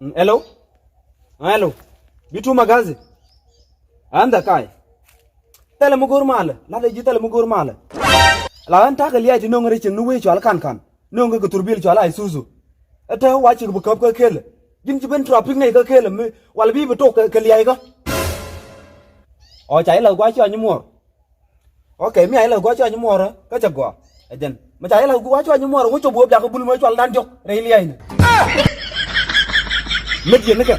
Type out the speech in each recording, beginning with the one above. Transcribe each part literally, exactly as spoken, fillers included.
Mm, hello? Hello? Bi tu magazi? Anda kai? Thɛlɛ mi go̱o̱r malɛ. Latdɛ ji̱ thɛlɛ mi go̱o̱r malɛ. La ɣän ta̱kɛ lia̱a̱ ti no̱o̱ŋ rɛy cieŋ ni wee cɔal Kankan. No̱o̱ŋ kä kɛ thurbil cɔal Isuzu. Ɛ te wa cik bi käp kä kelɛ. Ji̱n ci ben trafik nɛy kä kelɛ mi wal bi bi tok kɛ, kɛ lia̱a̱ kä. Ɔ ca ilɛ gua ci anyi muɔr. Ok, mi a ilɛ gua cua nyi muɔrä kä cɛ gua. Ɛ jɛn mi ca ilɛ gua cua nyi muɔrä wä cop wä biak bul mɛ cual dan diɔk rɛy lia̱a̱ ni. Met yɛn ni kɛ.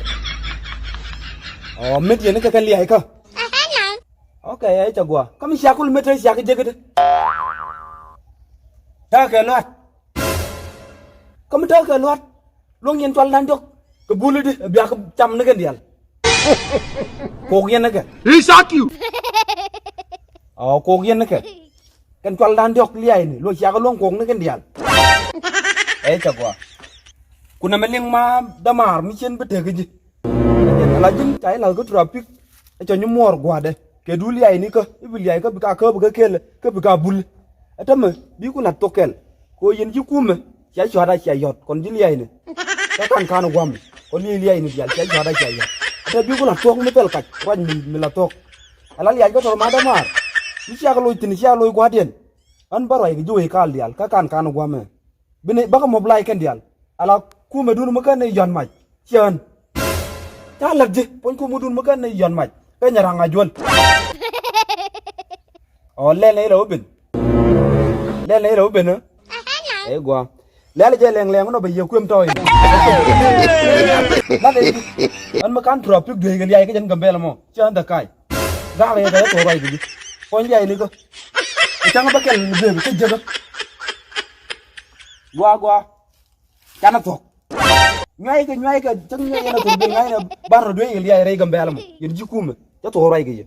Ɔ, met yɛn ni kɛ kɛ lia̱a̱ kä. Ok, ɛ cɛ gua kä mi ciak kul met te ciak jek ti. Ta̱a̱ kɛ lua̱t. Kä mi ta̱a̱ kɛ lua̱t. Luɔ̱ŋ yɛn cual dan diɔ̱k kɛ buli di ɛ biak cam ni kɛn diaal. Kok yɛn ni kɛ. He shot you. Ɔ, kok yɛn ni kɛ. Kɛn cual dan diɔ̱k lia̱a̱ ni luɔ̱ŋ ciakä luɔ̱ŋ kok ni kɛn diaal. Ɛ cɛ gua. Kunɛ mi liŋ ma dämaar mi cien bi tek ji̱. Ala ji̱n ca i̱ la̱th kä trafik. Ɛ cɛ nyi muɔɔr gua̱dɛ kɛ du lia̱a̱ ni kä i̱ bi lia̱a̱ kä bi ka käp kä kelɛ kä bi ka bul. Ɛ tämɛ bi ku la̱th thok kɛl. Kɛ ɣöö yɛn ji̱ kumɛ cia cua̱t a cia yɔ̱t kɔn ji̱ lia̱a̱ni. Kä kan ka̱n gua̱m kɔn lia̱a̱ lia̱a̱ni diaal cia cua̱t a cia yɔ̱t. Ɛ te bi ku la̱th thuɔ̱k mi thil kac ruac mi, mi la̱th thuɔ̱k. Ala liac kä tɔr madä maar mi ciak loc thi̱n ciak loc gua̱a̱diɛn. Ɣän bä ruac kɛ ji̱ wec kaal diaal kä kan ka̱n gua̱mɛ. Bi ni bäkä mɔp lac kɛn diaal ala kumɛ dun mi kän ni yɔ̱t mac. Ciɛ ɣän ca la̱t ji̱ puɔ̱ny kumɛ dun mi kän ni yɔ̱t mac. Kä nyɛ raŋ a juäl. Ɔ lɛl nɛ ilɛ wä ben. Lɛl nɛ ilɛ wä ben ɛ. Ɛ gua. Lɛl jɛ lɛŋ lɛŋ nɔ bɛ yɛ kuem tɔy. Lat ɛ. An mi kan trafik duey kɛ liay kɛ jɛn Gambɛl mɔ. Cɛ an dɛ kay. Gak yɛ kɛ yɛ tɔ ruay kɛ ji̱. Kɔn liay ni kä. Kɛ caŋ bä kɛl ni bebe kɛ jɛ kä. Gua gua. Canɛ thuɔ̱k. Nyuaykɛ nyuaykɛ cäŋ nyuaykɛ nɛ thok ben ŋa̱cnɛ bar rɔ dueec kɛ liac rɛy Gambɛl mɔ yɛn ji̱ kumɛ cä thuɔ̱k ruac kɛ yɛ.